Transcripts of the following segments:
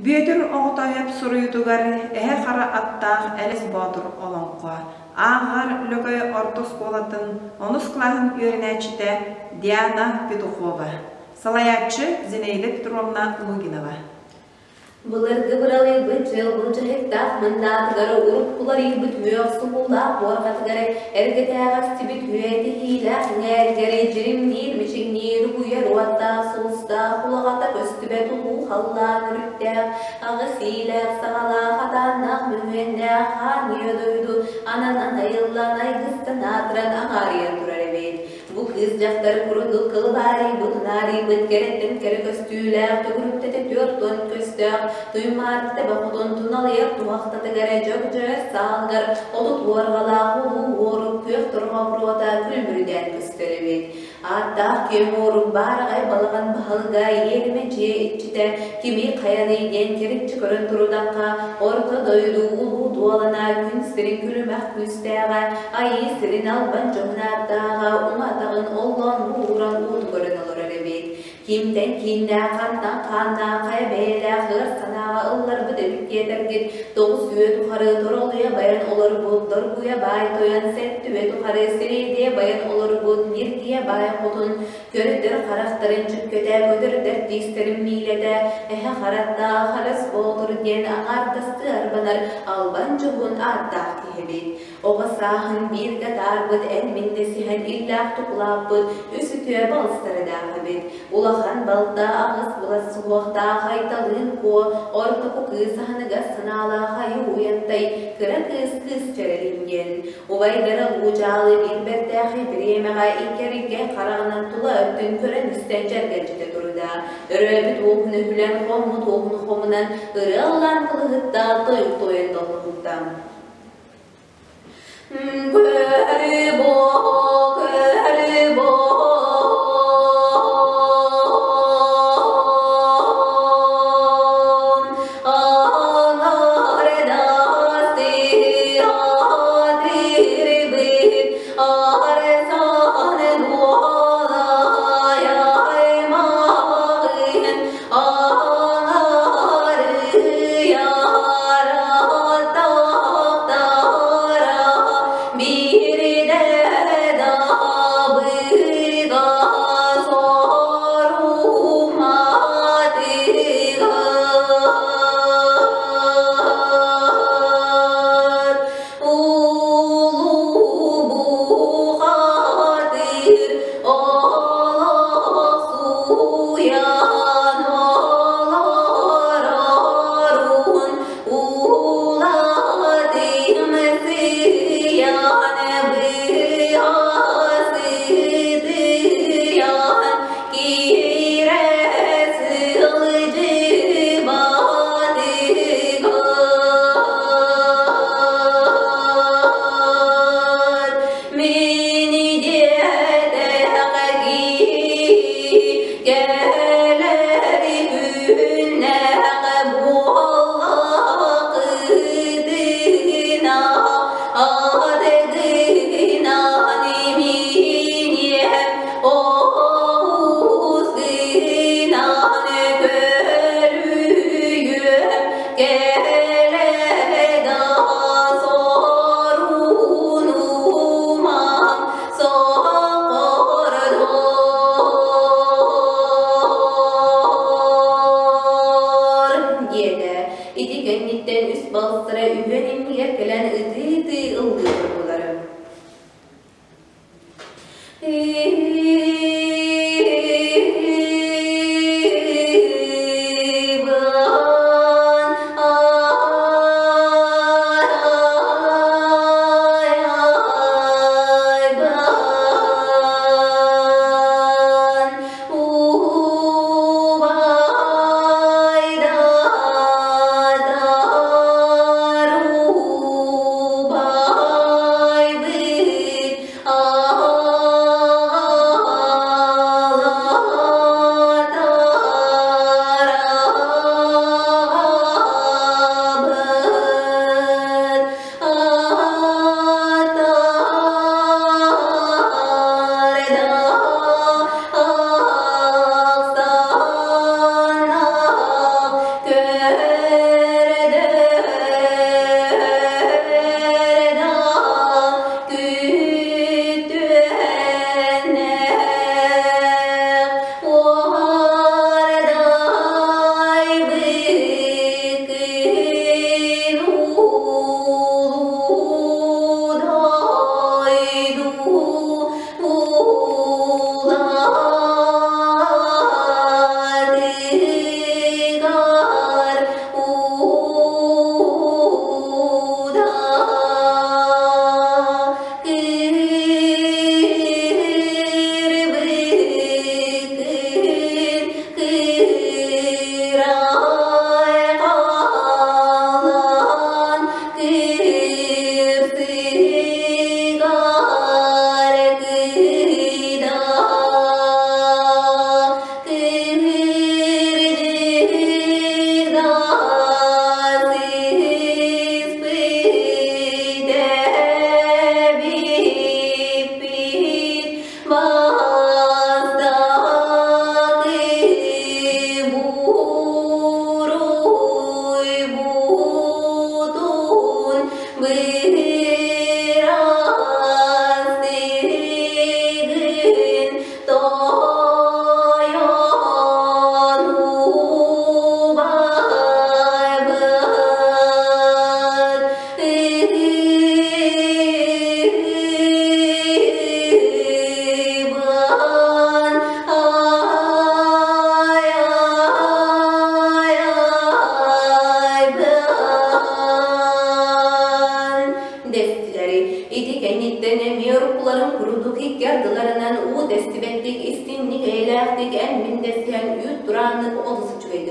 Бүөтүр Оҕотоойоп суруйуутугар Эһэ Хара аттаах Элэс Боотур олоҥхо ааҕар Лөгөй орто оскуолатын онус кылааһын үөрэнээччитэ Диана Петухова, салайааччы Зинаида Петровна Лугинова. Былыргы быралыйбыт дьыл былдьаһыктаах мындаатыгар уруккуларыйбыт үөх сукуллаах буорҕатыгар эргэтээҕэстибит үөтиһиилээх иҥээригэр дьиримниир мичиҥниир угуйар уоттаах сулустаах улаҕата көстүбэт улуу халлаан үрүттээх аҕыс иилээх саҕалаах атааннаах мөһүөннээх хаан ийэ дойду ананан айыллан айгыстан аатыран аҥаарыйан турар эбит. Бу кыыс дьахтар курдук кылбаарыйбыт, унаарыйбыт кэрэттэн кэрэ көстүүлээх, төгүрүктэтэ 40 көстөөх, туймаарта бохотун туналыйар туһахтатыгар дьөгдьөөр саалыгар 30 уорҕалаах улуу уорук күөх торҕо буруота күлүмүрдээн көстөр эбит. Ааттаах киэҥ уорук баараҕай балаҕан баһылыга иэримэ дьиэ иччитэ кими хайаный диэн кэриччи көрөн турудахха, орто дойду улуу дуолана күн сирин күлүмэх күүстээҕэ, айыы сирин албан дьоһун ааттааҕа уҥа атаҕын оллоон ууран ууту көрөн олорор эбит. Кимтэн кииннээх, хантан хааннаах, хайа бэйэлээх ыар санааҕа ылларбыт эбит диэтэргит, 9 үйэ тухары торолуйа байан олорбут, доргуйа баай тойон, 7 үйэ тухары сириэдийэ байан олорбут, ньиргийэ баай хотун, көрдөр харахтарын чүккэтэ, көтөрдөр тиистэрин миилэтэ, эһэ хараттаах Харас Боотур диэн аҥаардастыы арбанар албан дьоһун ааттаах киһибит. Оҕо сааһын бииргэ таарбыт эн-мин дэсиһэн иллээх тукулааппыт үс үтүө балыстардаах эбит. Улахан балта аҕыс былас суһуохтаах Айталыын Куо, ортоку кыыс аһыныгас санаалаах Айыы Уйантай, кыра кыыс Кыыс Чэрэлин диэн. Убайдара Луудьаалы биир бэртээхэй бириэмэҕэ икки хараҕынан тула өттүн көрөн-истэн дьэргэлдьитэ турда. Өрөөбүт уоһун өһүлэн, хоммут уоһун хомунан, ырыа ыллаан кылыһытта, тойук туойан доллоһутта. Көрү көрү диэтэ. Ити кэнниттэн үс балыстара үһүөн иннигэр кэлэн ытыы-ытыы ыллыы турдулар.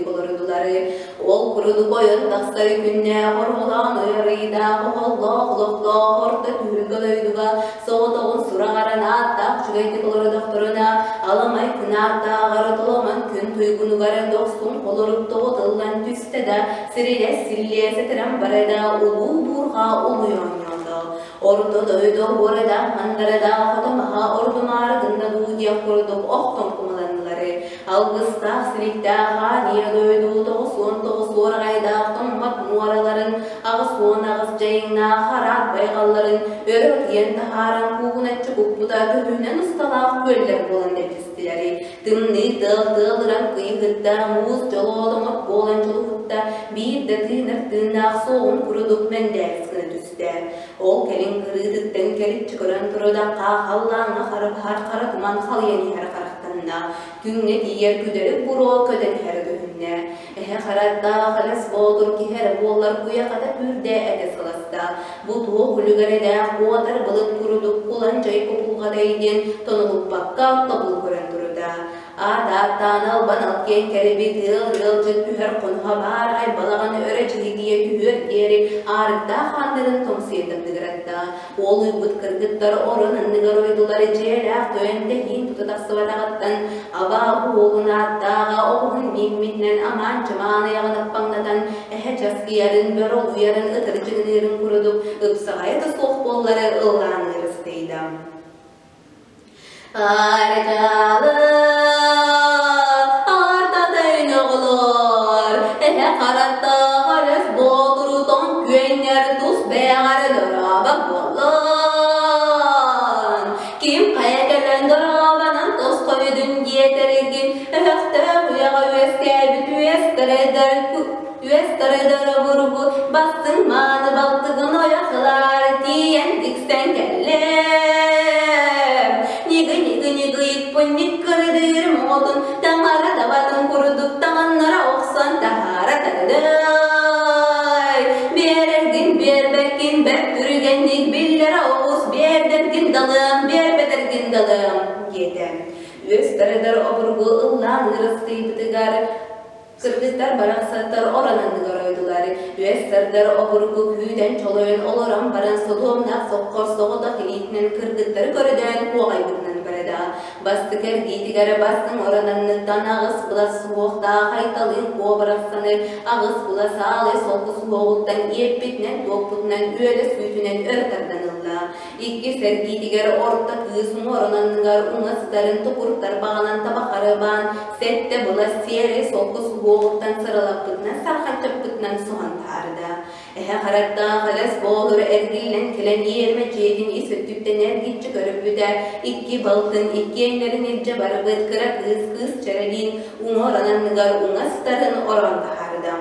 үчүгэйдик олордулар. Ол курдук ойон тахсар күннээх орҕолоон ыарыйдаах оһоллоох олохтоох орто түһүлгэ дойдуга соҕотоҕун сураҕаран ааттаах үчүгэйдик олордохторуна аламай кынааттааҕар толомон күн туйгунугар дохсун холорук тоҕутуллан түстэ да сирилэс силлиэ сэтэрэн барда улуу буурҕа улуй оонньоото. Орто дойду уорада мандарада хотомаха ордумаары гынна дуу диэх курдук охтон кумаланнылары алгыстаах силиктээх ааньыйа дойду 99 уораҕайдаах тоҥмот муораларын 88 дьайыҥнаах араат байҕалларын өрө утуйан таһааран куугуначчы куппута көһүүнэн усталаах күөллэр буолан дэлдьистилэри тымныы тыал тыалыран кыйыһытта муус дьолоодоҥот буолан дьулуһутта биир да тыынар тыыннаах суоҕун курдук мэндээрис гына түстэ. Ол кэлин кырыытыттан кэриччи көрөн турудахха халлааҥҥа хара баһар хара туман халыйан иһэр харахтанна. Күҥҥэ тиийэр күдэрик буруо көтөн иһэрэ көһүннэ. Эһэ хараттаах элэс боотур киһи эрэ буоллар куйахата күүрдэ этэ сыласта. Бу туох үлүгэрэдээх куотар былыт курдук кулан чай купулҕатай диэн тонулуппакка тобул көрөн турда. Аат-ааттаан албан алкиэн кэлбит ыал ыалдьыт түһэр хонуһа баарай балаҕан өрө чиһигийэ түһүөр диэри аарыктаах хааннарын тоҥсуйа тардыгыратта. Уолуйбут кыргыттар орон анныгар ойдулар дьиэлээх тойон тэһиин тута тахсыбатаҕыттан абаа уолун ааттааҕа оҕуһун мииммитинэн амаан-чымаан айаҕын аппаҥнатан эһэ часкыйарын, бөрө олуйарын, ытырдьыгыныырын курдук ыпсаҕайа да суох буоллары ыллаан ыырыстыйда. Арчалы артатын оҕолор, эһэ хараттаах өрөс боотурутон күөннэр тус бэйэҕэр дорообо буоллун. Ким хайа кэлэн дорообонон тосхойдун диэтэргин, өһөхтөөх үйэҕэ үөскээбит үөстэрэ үөстэрэ бургу бастыҥ мааны балтыгын ойох ылаар тиийэн тиксэн кэллэм. Ньыгы-ньыгы-ньыгыйыкпын ньыккырыдыыр моҕотун таҥара табатын курдук таҥаннара охсон таһаара тардыай. Биэрэргин биэрбэккин бэрт түргэнник биллэрэ оҕус биэрдэргин далыам, биэрбэтэргин далыам диэтэ. Үөстэридэр обургу ыллаан ырыстыйбытыгар кыргыттар барахсаттар оронанныгар ойдулар, үөс сардар обургу күүтэн чолойон олорон баран содуомнаах соххор соҕотох илиитинэн кыргыттары көрөдөөн куоҕайбытынан барда. Бастакы эргиитигэр бастыҥ оронанныттан аҕыс былас суһуохтаах айталыын куо барахсаны аҕыс былас аалай солку суһуоҕуттан иэппитинэн-туоппутунан үөлэ сүүтүнэн өрө тардан ылла. Иккис эргиитигэр орто кыыс уҥуорун анныгар уҥа сытарын тукуртар баҕанан табахарыбаан сэттэ былас сиэрэй солко суһуоҕуттан сыралаппытынан сархаччаппытынан соһон таһаарда. Эһэ хараттаах элэс боотур эргиллэн кэлэн иэрмэ дьиэтин ис өттүттэн эргиччи көрүппүтэ икки балтын иккиэннэрин илдьэ барбыт кыра кыыс кыыс чэрэлиин уҥуорун анныгар уҥа сытарын ороон таһаарда.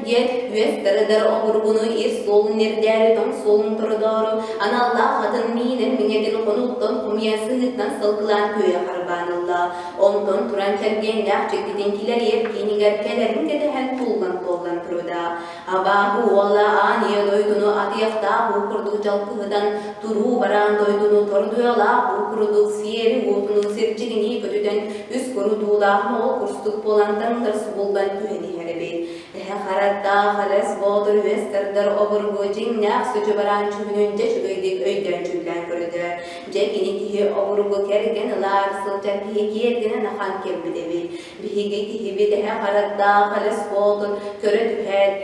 Диэт үөс тарыдар обургуну ир суолун ирдээри тоҥ суолун тородоору аналлаах атын миинэн миҥэтин хонууттан хомуйа сыһыттан сылгылаан күөйэ харбаан ылла. Онтон туран кэргэннээх дьиктитин килэриэр киинигэр кэлэрин кэтэһэн туллан-туоллан турда. Абааһы уола аан ийэ дойдуну атыйахтаах уу курдук дьалкыһытан, туруу бараан дойдуну тордуйалаах уу курдук сиэри уотунуу сирдьигинии көтүтэн, үс курутуулаах моҕол курстук буолан таҥнар субуллан түһэн иһэр эбит. Эһэ хараттаах элэс боотур үөс тардар обургу дьиҥнээх сүдьү бараан чүһүнүн дьэ үчүгэйдик өйдөөн дьүүллээн көрдө. Дьэ кини киһи обургу кэргэн ылаар сылдьар киһи киэргэнэн ахан кэлбит эбит. Биһиги киһибит эһэ хараттаах элэс боотур көрө түһээт,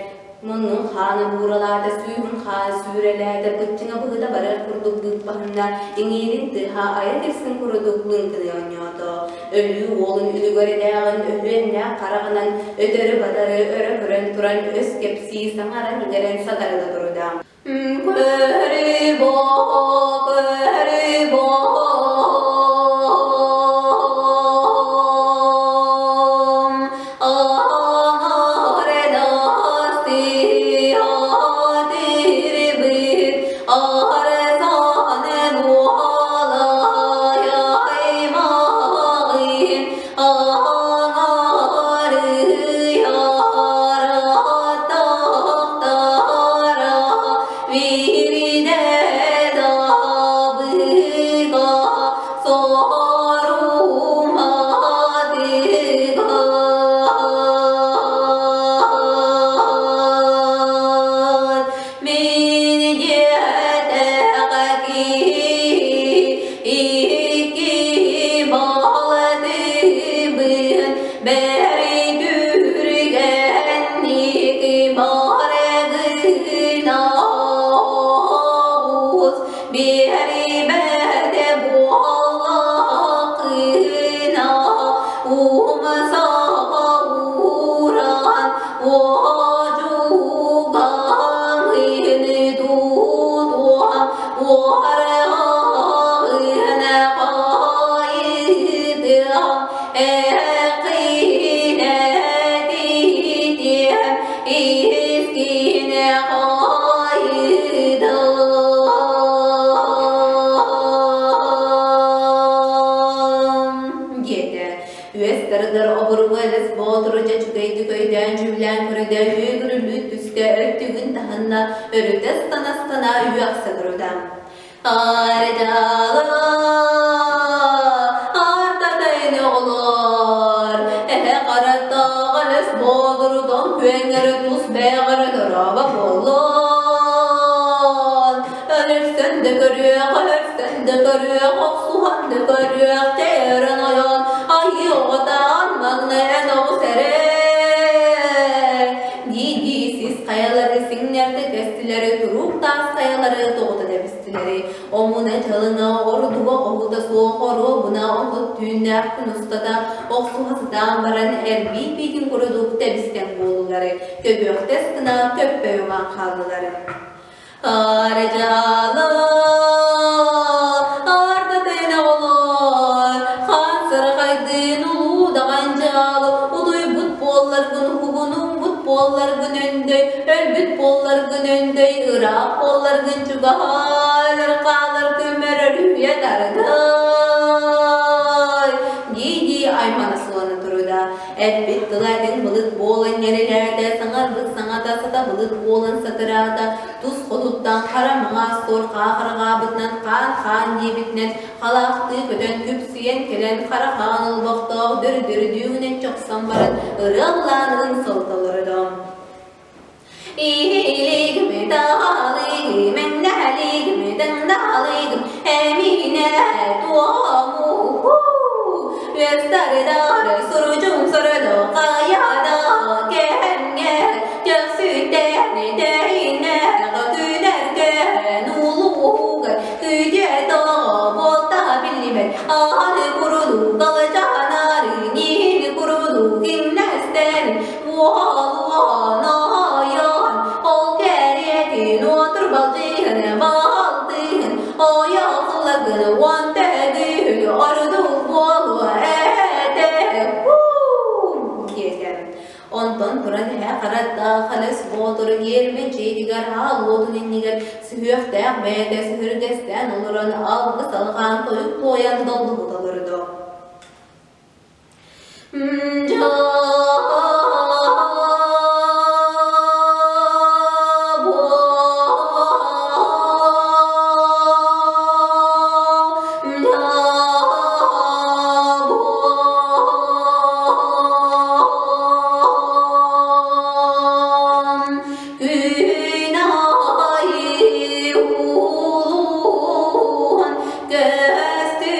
Муннун хаана бууралаата, сүүһүн хаана сүүрэлээтэ, быччыҥа быһыта барар курдук быыппаһынна, иҥиирин тыаһа айа кирсин курдук лыҥкыныы оонньоото. Өлүү уолун үлүгэринээҕин өһүөннээх хараҕынан өтөрү-батары өрө көрөн туран өс кэпсии саҥаран-иҥэрэн сатарыла турда. Көрү көрү диэтэ. Үөс тардар обургу элэс боотуру дьэ үчүгэйдик өйдөөн дьүүллээн көрөдө үөгүрүлүү түстэ өттүгүн таһынна өрүтэ ыстана-ыстана үөхсэ турда. Ардала, артатайын оҕолор, эһэ хараттаах элэс боотурутон күөҥҥэрэ тус бэйэҕэрэ дорообо буоллун. Өлөрсөн да көрүөх, өлөрсөн да көрүөх, охсуһан да көрүөх, чэйэрэн ойон, айыы оҕотаан маҥнай эн оҕус эрэ. Дии-дии сис хайалары сиҥнэрдэ кэстилэри, туруук таас хайалары тоҕута тэбистилэри. Омуна дьалына, ордуга оһута суох оруобуна отут түүннээх күн устата охсуһа сытаан баран эрбии биитин курдук тэбистэн буоллулары, көбүөхтэс гына көппөй уҥан хааллылар. Арыдьаала, ардатын оҕолор, хаан сарахайдыын улуу даҕан дьаалы, утуйбут буолларгын уһугунуммут буолларгын өндөй, өлбүт буолларгын өндөй, ыраах буолларгын чугаһаалар хаалар көмөр өрүһүйэ таргай дии-дии аймана сулана турда. Эппит тыла этиҥ былыт буолан ньэрилээтэ, саҥарбыт саҥата сата былыт буолан сатыраата, тус хотуттан хара маҥаас суор хаахырҕаабытынан хаан-хаан диэбитинэн халаахтыы көтөн күпсүйэн кэлэн хара хаан олбохтоох дөрү-дөрүдүүгүнэн чохсон баран ырыаллаан ынсылталырыдо. Иилигим, таалыгым, мэҥнэһэлигим, тыҥдаалыгым, эмиинэ туому үөстарыдары суручум суруду хайада кэһэмҥэ төхсүттэни тэһинэ күнэргэн улуугар күдьэ тоҕо буолта биллибэт аһары куруду калачанары нини куруду кимнэстэри уолуоноойон ол кэриэтин уотурбалдьыһын баалтыһын ойоҕулагын уон төгүл ордук буолуо этэ диэтэ. Онтон туран эһэ хараттаах Халыс Боотур иэрмэ дьиэтигэр аал уотун иннигэр сүһүөхтээх бэйэтэ сүһүргэстээн олорон алгыс алҕаан тойук туойан доллоһута олордо. Күн аайы улуун көстүбэт.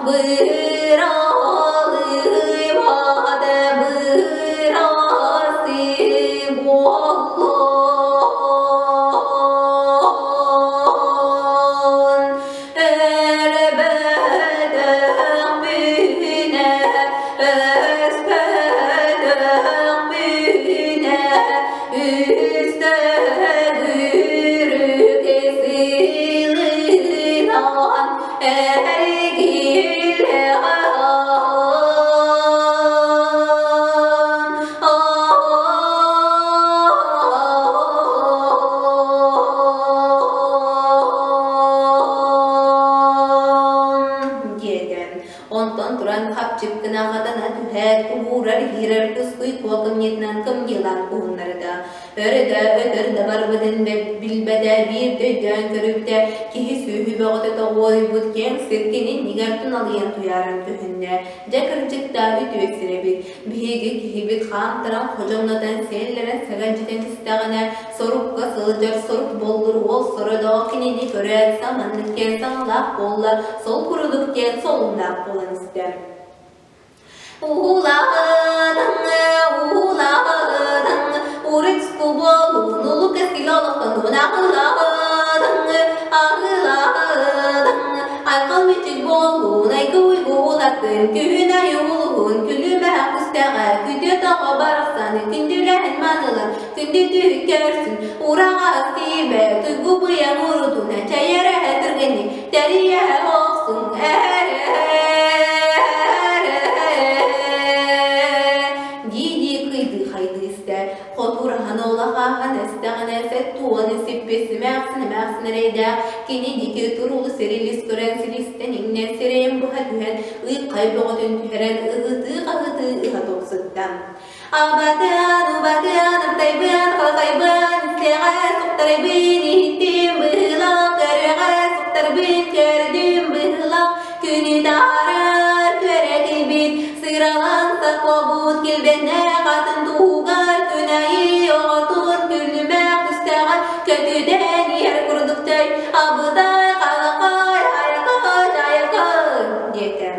Быралыйбат бырастыы буоллун. Өлбөтөхпүнэ, өспөтөхпүнэ, үс төгүрүк сылынан диэтэ. Онтон туран хапчык гына хатана түһээт, уһуурар-иһиирэр тускуй куо кымньыытынан кымньыылаан уһуннарда. Өрө да өтөр да барбытын билбэтэ, биирдэ өйдөөн көрүбүтэ, киһи сүөһү бөҕөтө тоҕуоруйбут киэҥ сир кини иннигэр туналыйан туйааран көһүннэ. Дьэ кырдьыктаах үтүө сир эбит. Биһиги киһибит хаамтаран ходьоҥнотон сиэллэрэн сэгэлдьитэн истэҕинэ, сорукка сылдьар сорук боллур уол сородоҕо кинини көрөөт саманнык диэн саҥалаах буолла, сол курдук диэн солуннаах буолан истэ. Уулаҕытаҥ, уулаҕытаҥ, урут буолуун улуу кэскил олохтонуун аҕылаҕытаҥ, аҕылаҕытаҥ, айхал мичил буолуун, айгы уйгу улаттын, күһүн айы улуһун, күлүмэһэх күстэҕэ, күтүө тоҕо барахсан, күндүлэһин манылан, күндү түһүк көрсүн, ураҕас тиибэ, туйгу быйаҥ урутун, чэйэрэһэ түргэнник, тэрийэ охсун, дии-дии кыйдыы-хайдыы истэ. Хотураһан олахааһан эстэҕинэ сэтtuону сиппит симээхсин-эмээхсин эрэйдээх кини диэки туруулу сирилис көрөн силистэн иҥнэн сирэйин быһа түһэн ыйхай бөҕөтүн түһэрэн ыһытыы-хаһытыы ыһа тупсутта. Абатыан, убатыан, аптайбыан, халахайбыан, истиэҕэ суктарайбын, иһиттим быһыылаах, көрүөҕэ суктарбын, көрдүм быһыылаах, күнү таһаарар көрө кэлбит, сыралаан сакуобут килбэннээх атын туһугар күн айыы оҕотун күлүмэх күстэҕэ көтүтэн иһэр курдук төй, абытай, халахай, айакай, айакай диэтэ.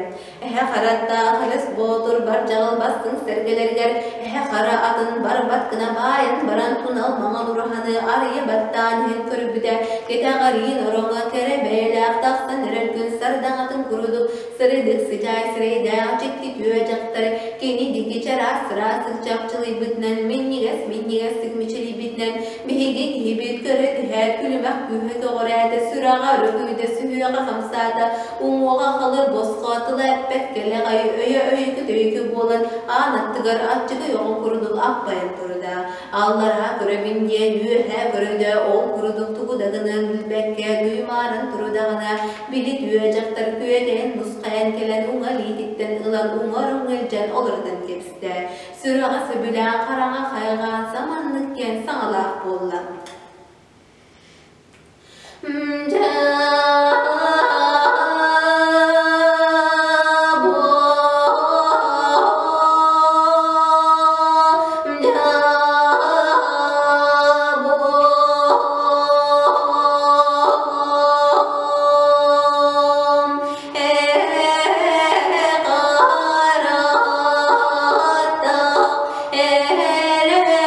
Эһэ хараттаах Элэс Боотур бар дьаҕыл бастыҥ сэргэлэригэр эһэ хара атын барбат гына баайан баран тунал маҥан ураһаны арыйа баттаан иһэн көрбүтэ, кэтэҕэриин ороҥо кэрэ бэйэлээх тахсан эрэр күн сардаҥатын курдук сырдык сыдьаай сирэйдээх дьикти түө дьахтар кини диэки чараас сыраас чахчылыйбытынан минньигэс-минньигэстик мичилийбитинэн биһиги киһибит көрө түһээт күлүмэх күүһэ көҕүрээтэ, сүрэҕэ өрүкүйдэ, сүһүөҕэ хамсаата, Уҥуоҕа халыр босхо, тыла эппэт кэлэҕэй, өйө өйүкү-төйүкү буолан аан аттыгар аччыгый оҕо курдук аппайан турда. Аллараа көрөбүн диэн үөһээ көрөдө, ол курдук тугу да гыныан билбэккэ дуймааран турудаҕына, били түө дьахтар күөтэйэн нусхайан кэлэн уҥа илиититтэн ылан уҥа ороҥҥо илдьэн олорутан кэбистэ. Сүрэҕэ сөбүлээн хараҥа хайҕаан саманнык диэн саҥалаах буолла.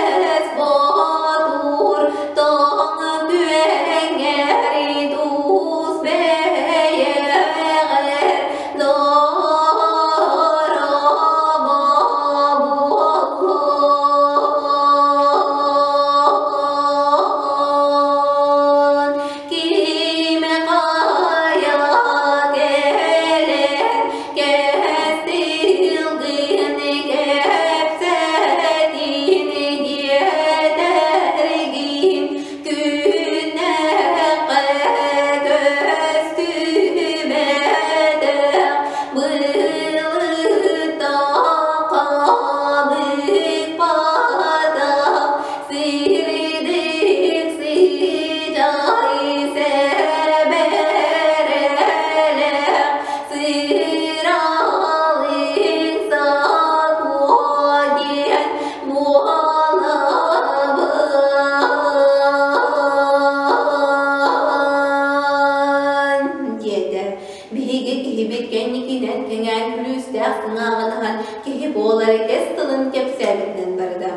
Элэс Боотур тоҥ күөҥҥэри тус. Биһиги киһибит кэнникинэн кэҥээн күлүүстээх сыҥааҕын аһан киһи буолар кэс тылын кэпсээбитинэн барда.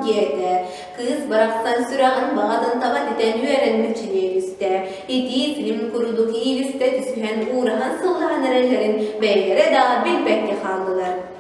Диэтэ. Кыыс барахсан сүрэҕин баҕатын таба титэн үөрэн мүччүнүө түстэ. Итии силим курдук иилистэ түсүһэн уураһан сыллаһан эрэллэрин бэйэлэрэ да билбэккэ хааллылар.